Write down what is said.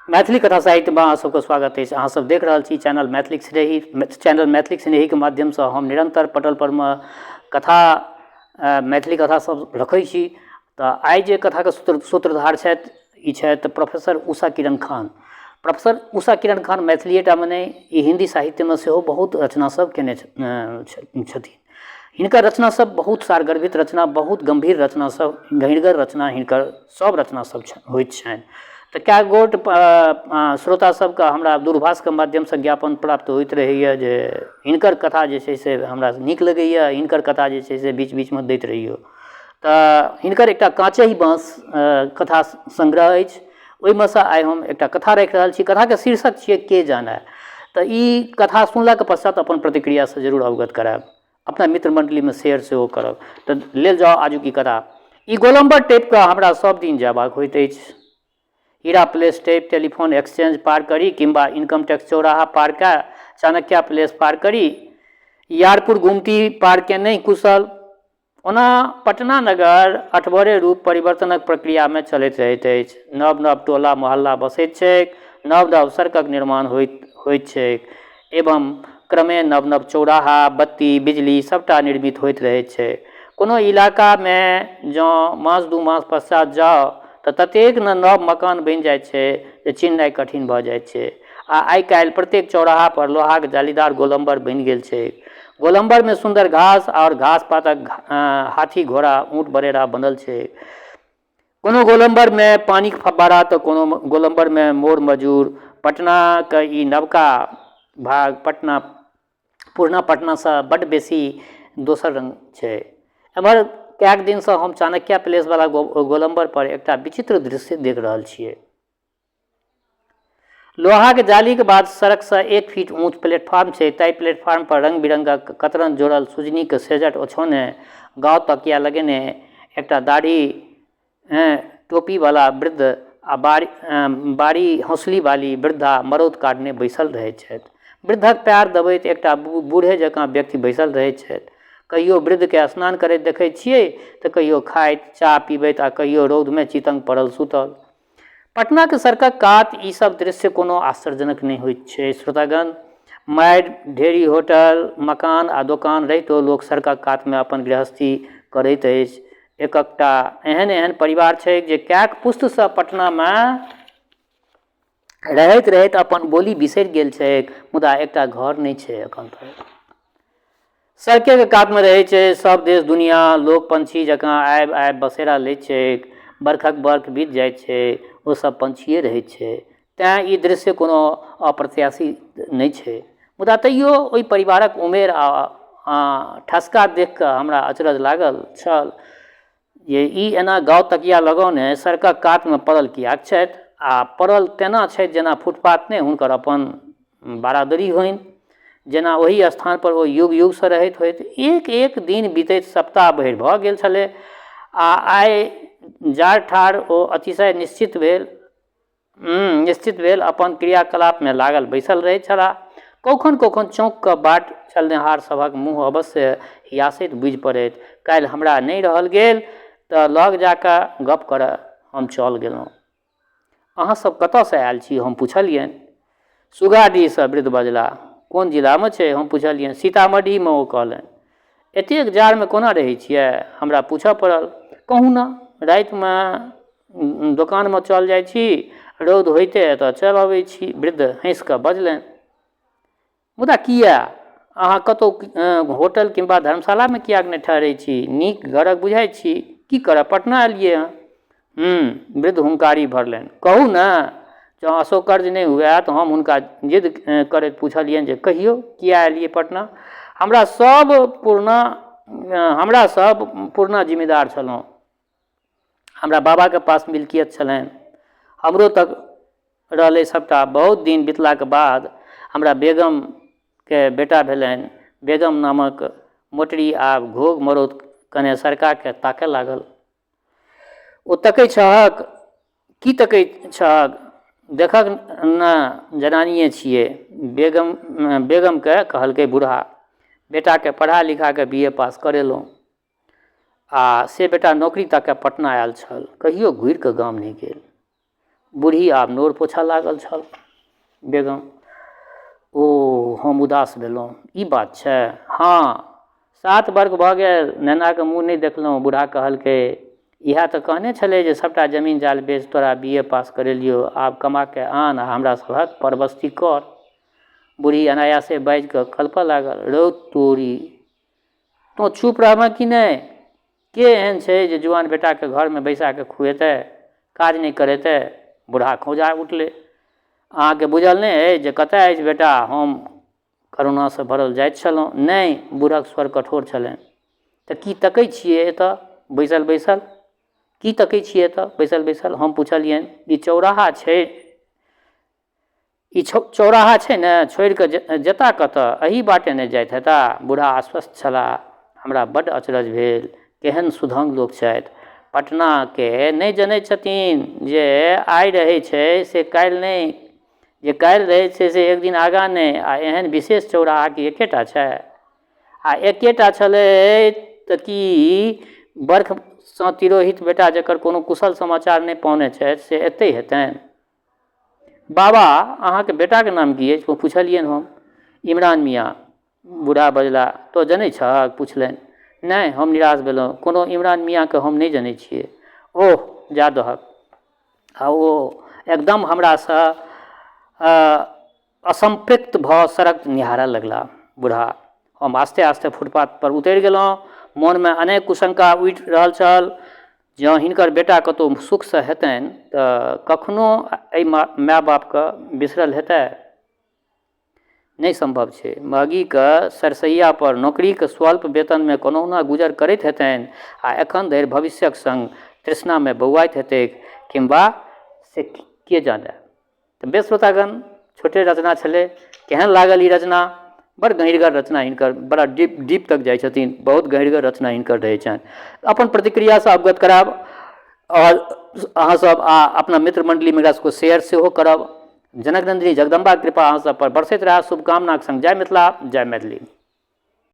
मैथिली कथा साहित्यमे अहाँ सबके स्वागत अछि। अहाँ सब देख रहल छी चैनल मैथिलीक स्नेही। चैनल मैथिलीक स्नेहीके माध्यमसँ हम निरन्तर पटल परमे कथा, मैथिली कथा सब रखै छी। तऽ आइ जे कथाके सूत्रधार छथि, ई छथि प्रोफेसर उषा किरण खान। प्रोफेसर उषा किरण खान मैथिलिएटामे नहि, ई हिन्दी साहित्यमे सेहो बहुत रचना सब केने छथिन। हिनकर रचना सब बहुत सारगर्भित रचना, बहुत गम्भीर रचना सब, गहिरगर रचना हिनकर सब रचना सब होइत छनि। तऽ कए गोट श्रोता सबके हमरा दूरभाषके माध्यमसँ ज्ञापन प्राप्त होइत रहैए जे हिनकर कथा जे छै से हमरा नीक लगैए, हिनकर कथा जे छै से बीच बीचमे दैत रहियौ। तऽ हिनकर एकटा काँचहि बाँस कथा संग्रह अछि, ओहिमे सँ आइ हम एकटा कथा राखि रहल छी। कथाके शीर्षक छियै के जानय। तऽ ई कथा सुनलाके पश्चात अपन प्रतिक्रियासँ जरूर अवगत करायब, अपना मित्र मण्डलीमे शेयर सेहो करब। तऽ लेल जाउ आजुक ई कथा। ई गोलम्बर टपिकऽ हमरा सब दिन जयबाक होइत अछि। हीरा प्लेस टपि टेलीफोन एक्सचेंज पार करी किंवा इनकम टैक्स चौराहा पार कए चाणक्या प्लेस पार करी, यारपुर गुमती पार केनहि कुशल। ओना पटना नगर अठभरे रूप परिवर्तनक प्रक्रियामे चलैत रहैत अछि। नव-नव टोला मोहल्ला बसैत छैक, नव-नव सड़कक निर्माण होइत होइत छैक एवं क्रमेण नव-नव चौराहा, बत्ती, बिजली सभटा निर्मित होइत रहैत छैक। कोनो इलाकामे जँ मास दू मास पश्चात जाउ तऽ ततेक ने नव मकान बनि जाइत छै जे चिन्हनाइ कठिन भऽ जाइत छै। आ आइ-काल्हि प्रत्येक चौराहा पर लोहाक जालीदार गोलम्बर बनि गेल छैक। गोलम्बरमे सुन्दर घास आओर घास पातक हाथी, घोड़ा, ऊँट, बरेरा बनल छै। कोनो गोलम्बरमे पानिक फव्वारा तऽ कोनो गोलम्बरमे मोर मजूर। पटनाके ई नवका भाग पटना पुरना पटनासँ बड्ड बेसी दोसर रङ्ग छै। एम्हर कएक दिनसँ हम चाणक्या प्लेसवला गोलम्बर पर एकटा विचित्र दृश्य देख रहल छियै। लोहाक जालीक बाद सड़कसँ एक फीट ऊँच प्लेटफार्म छै। ताहि प्लेटफार्म पर रंग-बिरंगक कतरन जोड़ल सुजनीक सेजट ओछौने, गाँव तकिया लगेने एकटा दाढ़ी टोपीवला वृद्ध आ बारी हौंसलीवाली वृद्धा मरौत काटने बैसल रहैत छथि। वृद्धक पएर दबैत एकटा बूढ़े जकाँ व्यक्ति बैसल रहैत छथि। कहियो वृद्धकेँ स्नान करैत देखैत छियै तँ कहियो खाइत, चाह पीबैत आ कहियो रौदमे चितंग पड़ल सूतल। पटनाक सड़कक कात ई सब दृश्य कोनो आश्चर्यजनक नहि होइत छै श्रोतागण। मारि ढेरी होटल, मकान आ दोकान रहितो लोक सड़कक कातमे अपन गृहस्थी करैत अछि। एककटा एहन-एहन परिवार छैक जे कैक पुस्तसँ पटनामे रहैत-रहैत अपन बोली बिसरि गेल छैक, मुदा एकटा घर नहि छै एखन धरि। सड़केके कातमे रहै छै सब देश दुनिआ, लोक पंछी जकाँ आबि आबि बसेरा लैत छैक। बरखक बर्ख बीत जाइत छै, ओ सब पंछिए रहैत छै। तेँ ई दृश्य कोनो अप्रत्याशित नहि छै। मुदा तैयो ओहि परिवारक उमेर आ ठसका देखिकऽ हमरा अचरज लागल छल जे ई एना गाँव तकिया लगौने सड़कक कातमे पड़ल किएक छथि आ पड़ल तेना छथि जेना फुटपाथ नहि हुनकर अपन बारादरी होइन, जेना ओहि स्थानपर ओ युग युगसँ रहैत होथि। एक एक दिन बीतैत सप्ताह भरि भऽ गेल छलै आ आइ जाड़ ठाढ़ ओ अतिशय निश्चित भेल निश्चित भेल अपन क्रियाकलापमे लागल बैसल रहैत छलाह। कौखन कौखन चौंकि कऽ बाट चलनिहार सभक मुँह अवश्य हियासैत बुझि पड़ैत। काल्हि हमरा नहि रहल गेल तऽ लग जा कऽ गप्प करऽ हम चल गेलहुँ। अहाँ सब कतऽसँ आयल छी? हम पुछलियनि। सुगाडीहसँ, वृद्ध बजलाह। कोन जिलामे छै? हम पुछलियनि। सीतामढ़ीमे, ओ कहलनि। एतेक जाड़मे कोना रहै छियै? हमरा पूछऽ पड़ल। कहुना रातिमे दोकानमे चल जाइ छी, रौद होइते एतऽ चल अबै छी, वृद्ध हँसि कऽ बजलनि। मुदा किए? अहाँ कतहु होटल किंवा धर्मशालामे किएक नहि ठहरै छी? नीक घरक बुझाइत छी। की करब, पटना एलियै हँ। हूँ, वृद्ध हुंकारी भरलनि। कहू ने, जँ असौकर्य नहि हुअए तऽ हम हुनका जिद करैत पुछलियनि जे कहियौ, किए एलियै पटना? हमरा सब पुरना हमरा सब पुरना जिम्मेदार छलहुँ। हमरा बाबाके पास मिल्कियत छलनि। हमरो तक रहलै सबटा। बहुत दिन बितलाके बाद हमरा बेगमके बेटा भेलनि। बेगम नामक मोटरी आब घोघ मरौत कने सरकाके ताकऽ लागल। ओ तकै छहक, की तकै छहक, देखक ने जनानिये छियै, बेगम बेगमके कहलकै बूढ़ा। बेटाके पढ़ा लिखाके बी ए पास करेलहुँ आ से बेटा नौकरी ताकऽ पटना आयल छल। कहियो घुरिकऽ गाम नहि गेल। बूढ़ी आब नोर पोछऽ लागल छल। बेगम, ओ, हम उदास भेलहुँ। ई बात छै? हँ, 7 बर्ख भऽ गेल, नेनाके मुँह नहि देखलहुँ। बूढ़ा कहलकै, इएह तऽ कहने छलै जे सभटा जमीन जाल बेच तोरा बी ए पास करेलियौ, आब कमाके आन आ हमरा सभक परबस्ती कर। बूढ़ी अनायासे बाजिकऽ कलपऽ लागल, रौ तोरी, तोँ चुप रहबेँ कि नहि? के एहन छै जे जुआन बेटाके घरमे बैसाकऽ खुएतै, काज नहि करेतै? बूढ़ा खौंझा उठलै। अहाँके बुझल नहि अछि जे कतऽ अछि बेटा? हम करुणासँ भरल जाइत छलहुँ। नहि, बूढ़क स्वर कठोर छलनि। तऽ की तकै छियै एतऽ बैसल बैसल? की तकै छियै एतऽ बैसल बैसल? हम पुछलियनि। ई चौराहा छै, ई चौराहा छै ने, छोड़ि कऽ जेता कतऽ? एही बाटे ने जाइत हेता? बूढ़ा आश्वस्त छलाह। हमरा बड्ड अचरज भेल। केहन सुधंग लोक छथि। पटनाके नहि जनैत छथिन जे आइ रहै छै से काल्हि नहि, जे काल्हि रहै छै से एक दिन आगाँ नहि। आ एहन विशेष चौराहा की एकेटा छै? आ एकेटा छलै तऽ की बर्खसँ तिरोहित बेटा जकर कोनो कुशल समाचार नहि पौने छथि से एतहि हेतनि? बाबा, अहाँके बेटाके नाम की अछि? पुछलियनि हम। इमरान मियाँ, बूढ़ा बजला। तोँ जनै छहक? पुछलनि। नहि, हम निराश भेलहुँ। कोनो इमरान मियाँके हम नहि जनै छियै। ओह, जा दहक। आ ओ एकदम हमरासँ असम्पृक्त भऽ सड़क निहारऽ लगला बूढ़ा। हम आस्ते आस्ते फुटपाथपर उतरि गेलहुँ। मोनमे अनेक कुशंका उठि रहल छल। जँ हिनकर बेटा कतहु सुखसँ हेतनि तऽ कखनो एहि माय बापके बिसरल हेतै? नहि सम्भव छै। महगीके सरसैयापर नौकरीके स्वल्प वेतनमे कोनहुना गुजर करैत हेतनि आ एखन धरि भविष्यक संग तृष्णामे बौआइत हेतैक किंवा से के जाने। तऽ बेस श्रोतागण, छोटे रचना छलै। केहन लागल ई रचना? बड़ गहीँरगर रचना हिनकर, बड़ा डीप डीप तक जाइ छथिन। बहुत गहीँरगर रचना हिनकर रहै छनि। अपन प्रतिक्रियासँ अवगत करायब आओर अहाँसभ आ अपना मित्र मण्डलीमे एकरा सबके शेयर सेहो करब। जनक नन्दिनी जगदम्बा कृपा अहाँ सब पर बरसैत रहए, शुभकामनाक संग जय मिथिला, जय मैथिली।